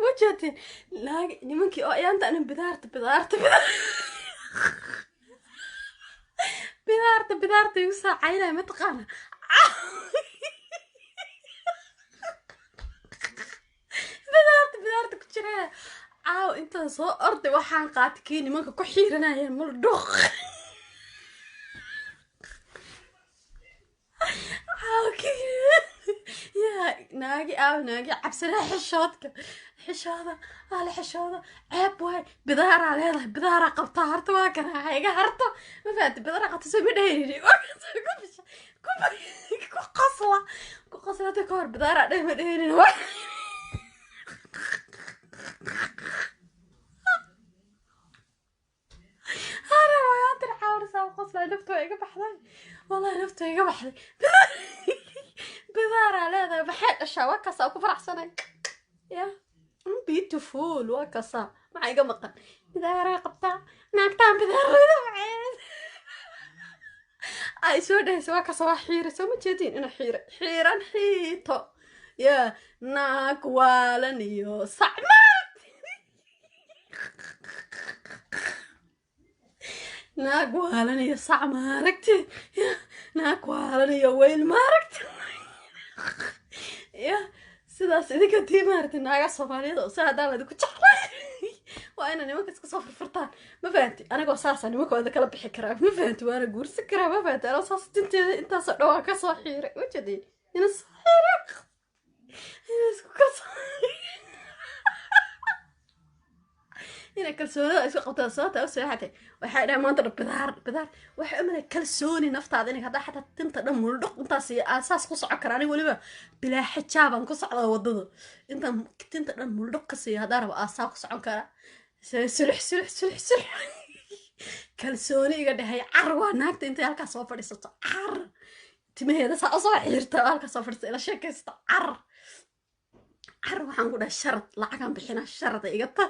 Wajeeteen naag nimankii oo ayaanta anan bidaarta bidaarta bidaarta bidaarta bidaarta igu saacaynaya, mataqaana bidaarta bidaarta ku jiraya. Caaw intaan soo orday waxaan qaatay kii nimanka ku xiiranayeen maldhuq. Caaw kii yaa naagi, aaw naagi cabsanaa, xishoodka xishooda waa la xishooda, ceeb waay, bidaaraa leedahay, bidaaraa qabtaa, horta waa kana iga harto, ma fahanti? Bidaaraa qabta soo ma dhehaynin, ku qosla ku qosla hada ka hor bidaaraa dheh ma dhehaynin. Ana waayantir caawrsaa qoslay, naftu waa iga baxday, wallahi naftu waa iga baxday. Bidaaraa leedahay, maxay dhashaa? Waa kaasaa ku faraxsanay ya beautiful, waa kaasaa, maxaa iga maqan? Bidaaraa qabtaa naagtaan, bidaarada maxay ay soo dhahaysa? Waa kaasa, waa xiiray, soo ma jeedin inuu xiiray, xiiran xiito ya naag waalan iyo sacmaad, naag waalan iyo sac maaragti, naag waalan iyo weyl maaragti ya. Sidaas idinka tii maaragtay naagaa Soomaaliyeed oo si haddaan laydinku jeclay waa ina nimanka iska soo furfurtaan, ma fahanti? Anigoo saasa nimanka waa kala bixi karaa, ma fahanti? Waana guursan karaa, ma fahanti? Anoo saas tinteeda intaasoo dhan waa kasoo xiiray, ma jeedin ina soo xiiray, ina isku kasoo inay kalsoonida isku qabtaan. Sababta u seexatay waxay dhahay maanta dhan bidaar bidaar, waxay u malay kalsooni naftaada inay haddaa xataa tinta dhan muldhuq intaas aan saas ku socon kara. Aniga weliba bilaa xijaabaan ku socdaa waddada, intaan tinta dhan muldhuq ka siiyo haddaan rabo aasaa ku socon kara, sulux sulux sulux sulux, kalsooni iga dhahay. Car waa naagta intay halkaas soo fadhiisato, car timaheeda saa usoo xiirta, halkaas soo fadhiista ila sheekaysato, car car waxaan ku dhahay sharad lacagaan bixinaa, sharada iga ta